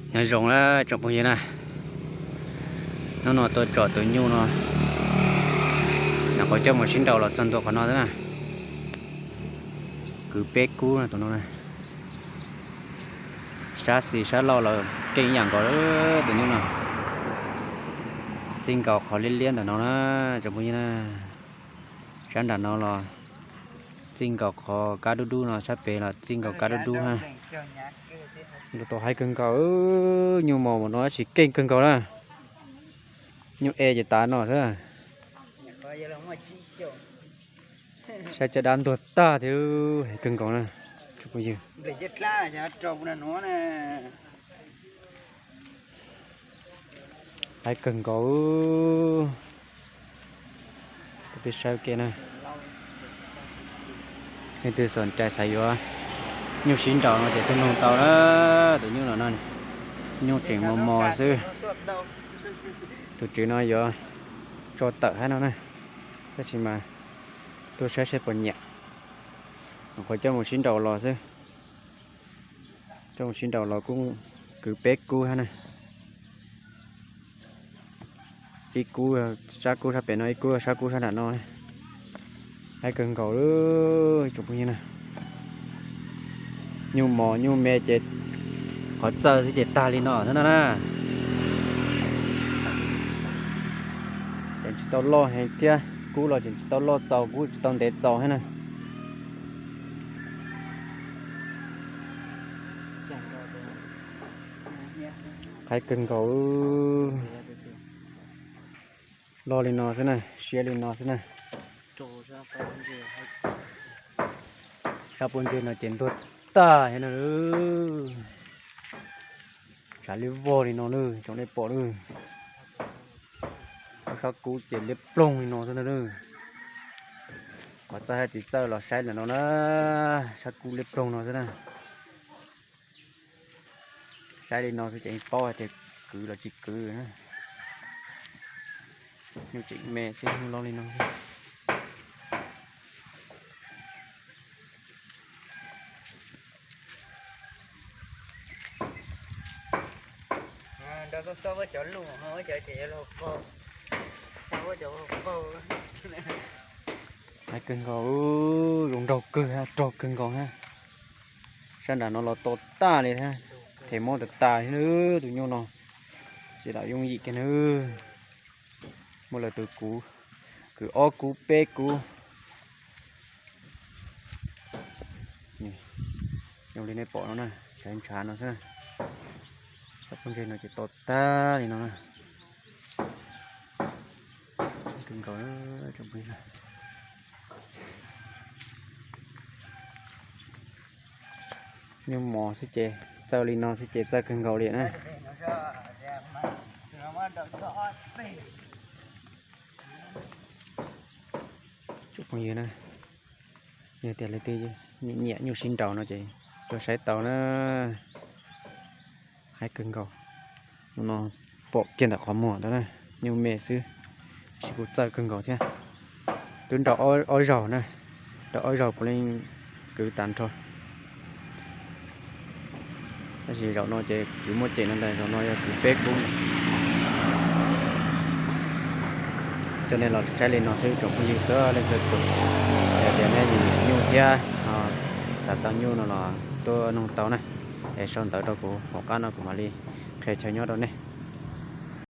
Nyob zoo na tsoom phooj ywg na, hnub no tuaj tsom tus nyuj no, nyuam qhuav coj mus sib nraus los txog ntua qhov no xwb na. Kwv peb kub no tus no na. Sab xis sab laug los keej ib yam nkaus tus nyuj no. Txij nkaus qhov liab liab ntawm no na tsoom phooj ywg na. Sab nram no los txij nkaus qhov kab dub dub no, sab pem los txij nkaus kab dub dub ha. Lub tau haib kawg nkaus, nyuj mos no tab sis keej kawg nkaus na. Nyuj e ces tav no xwb. Saib caj dab ntuag tag thiab, heev kawg nkaus na tsoom phooj ywg. Haib kawg nkaus. Peb saib ua ke na. Leej twg xom cai xav yuav nyuj sib nraus no ces tuaj noog tau na. Tus nyuj no no, nyuj tseem mos mos xwb. Tus tswv no yuav tso tawm hab no na, tab sis mas tuaj saib saib puas nyiam. Nyuam qhuav coj mus sib nraus los xwb. Coj mus sib nraus los kuj kwv peb kub hab na. Ib kub sab kub sab pem no, ib kub sab kub sab nram no. Haib kawg nkaus tsoom phooj ywg na. Nyuj mos nyuj me ces qhov txawj xwb ces tag li no xwb no na. Tseem tsis tau loj heev thiab, kub los tseem tsis tau loj txaus, kub tsis tau ntev txaus thiab na. Haib kawg nkaus. Loj li no xwb na, siab li no xwb na. Sab pob ntseg no ces ntuag tag thiab na. Tshav liab vog li no na tsoom nej pom na. Lub sab kub ces liab ploog li no xwb na. Qhov txawj hab tsis txawj los saib ntawm no na. Sab kub liab ploog no xwb na. Saib li no xwb ces paub hais tias kwv los tsis kwv na. Nyuj tseem me xwb, nyuj loj li no xwb. Haib kawg nkaus, zoo nraug kawg, rog kawg nkaus hab. Sab nram no los to tag li hab, them mob tas tas li tus nyuj no, tsis lam yooj yim kiag na. Muaj lawv tus kwv, kwv ob kub peb kub. Zoo li nej pom no na, ntshav ntshav no xwb. Sab pob ntseg no ces to tag li no na. Kawg nkaus. Nyuj mos xwb ces txawj li no xwb ces txawj kawg nkaus li na. Tsoom phooj ywg na, yog tias leej twg nyiam nyuj sib nraus no ces tuaj saib tau na. Haib kawg nkaus. Hnub no pom kiag ntawm qhov muag ntawd na, nyuj me xwb, tab sis kuj txawj kawg nkaus thiab. Twb nraus ob zaug na, nraus ob zaug puav leej kwv tag nrho. Tab sis zaum no ces kwv muaj cem no ntag, zaum no yog kwv peb kub. Coj nej los saib li no xwb tsoom phooj ywg txhua leej txhua tus, yog tias nej nyiam nyuj thiab xav tau nyuj no los tuaj noog tau na. Es sau ntawv rau kuv, hauv qab no kuv mam li qhia chaw nyob rau nej.